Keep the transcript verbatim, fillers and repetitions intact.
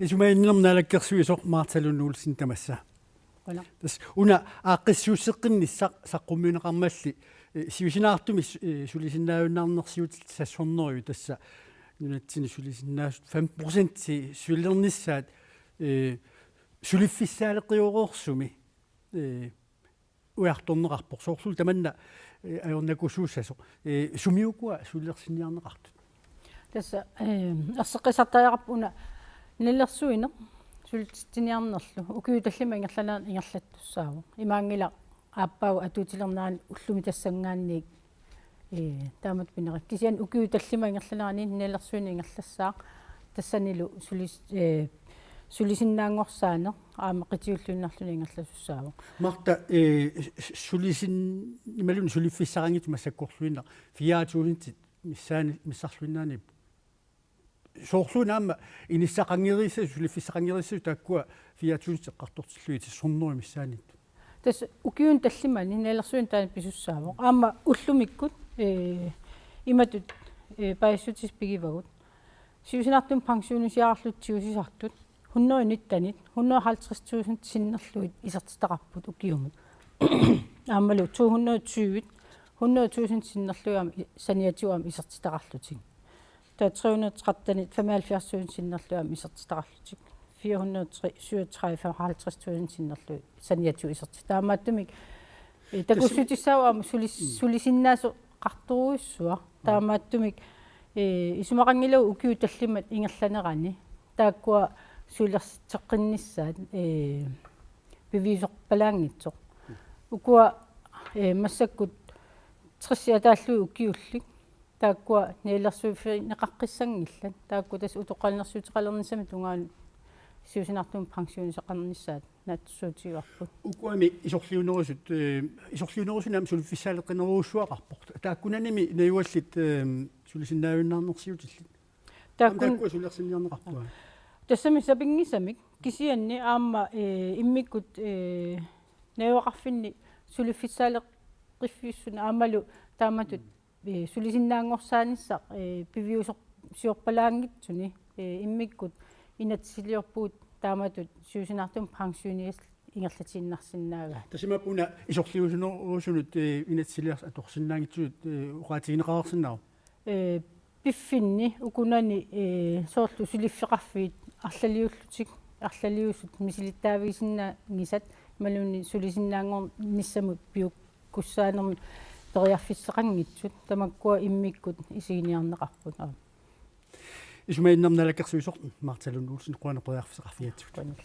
Isumaginninnermut naalakkersuisoq Martha Lund Olsen tamassa. Qujanaq. Tassa una aaqqissuusseqqinnissaq saqqummiunneqarmalli, eh, siusinaartumik, eh, sulisinnaajunnaarnersiutit seks hundrede tassa nunatsinni sulisinnaasut femten procent sulilernissaat, eh, suliffissaaleqioreersumi, eh, ujartorneqarpoq soorlu tamanna, eh, ajornakusuussasoq, eh, sumiukkua sulilersinniarneqartut. Tassa, eh, erseqqissartariaqarpoq una nalilersuineq sulititsiniarnerlu ukiut tallimat ingerlaneranni ingerlattussaavoq. Imaanngilaq aappaagu atuutilernerani ullumi tassanngaanniit, eh, taamatut pineqarpoq. Kisianni ukiut tallimat ingerlaneranni nalilersuineq ingerlassaaq tassanilu sulis-, eh, sulisinnaanngorsaaneq aamma qitiulluinnarluni ingerlasussaavoq. Martha, eh, s-, sulisin-, imaluunniit suliffissaqanngitsut massakkorluinnaq fire tusind missaani-, missarluinnaaniippoq. Soorluuna aamma inissaqanngeriissasoq, suliffissaqanngeriissasoq taakkua fire tusind eqqartortillugit seks hundrede missaaniittut. Tassa ukiuni tallimani nalilersuineq taanna pisussaavoq. Aamma ullumikkut, eh, imatut, eh, paasissutissat pigivagut. Siusinaartumik pensionisiarallutik tigusisartut hundrede nittenit hundrede halvtreds tusind sinnerlugit isertitaqarput ukiumut. Aammalu to hundrede tyve hundrede tusind sinnerlugit aamma i-, saniatigut aamma isertitaqarlutik. Taava tre hundrede trettenit femoghalvfjerds tusind sinnerlugit aamma isertitaqarlutik. Fire hundrede syvogtredive femoghalvtreds tusind sinnerlugit saniatigut isertitaqarlutik. Taamaattumik, eh, takussutissaavoq aamma sulis-, sulisinnaasut qartorujussuaq. Taamaattumik, eh, isumaqanngilagut ukiut tallimat ingerlanerani taakkua sulilerseqqinnissaat, eh, piviusorpalaanngitsoq. Ukua, eh, massakkut tres ataallugit ukiullit taakkua nalilersuiffigineqaqqissanngillat. Taakku tassa utoqqalinersiuteqalernissamut tungaanut siusinaartumik pensionisaqarnissaat naatsorsuutigaarput. Ukuami isorliunerusut, eh, isorliunerusunik aamma suliffissaaleqqinerujussuaqarpoq. Taakkunannimi najugallit, eh, sulisinnaajunnaarnersiutillit. Aamma taakkua sulilersinniarneqarput. Tassami sapinngisamik kisianni aamma, eh, immikkut, eh, najugaqarfinni suliffissaaleqqiffiussunik aammalu taamatut, eh, sulisinnaanngorsaanissaq, eh, piviusorsiorpalaanngitsuni, eh, immikkut inatsisiliorpugut taamatut siusinaartumik pensionias ingerlatiinnarsinnaagaat. Tassa imaappoq una isorliusunerusunut, eh, inatsisiliarsaq atorsinnaanngitsunut, eh, oqaatigineqareersinnaava? Eh, piffinni ukunani, eh, soorlu suliffeqarfiit arlaliullutik, arlaliusut misilittaavigisinnaanngisat imaluunniit sulisinnaanngornissamut piukkussaanermut periarfissaqanngitsut tamakkua immikkut isiginiarneqarput. Isumaginninnermut naalakkersuisoq Martha Lund Olsen, qujanaq periarfissaqarfigigatsigut. Qujanaq.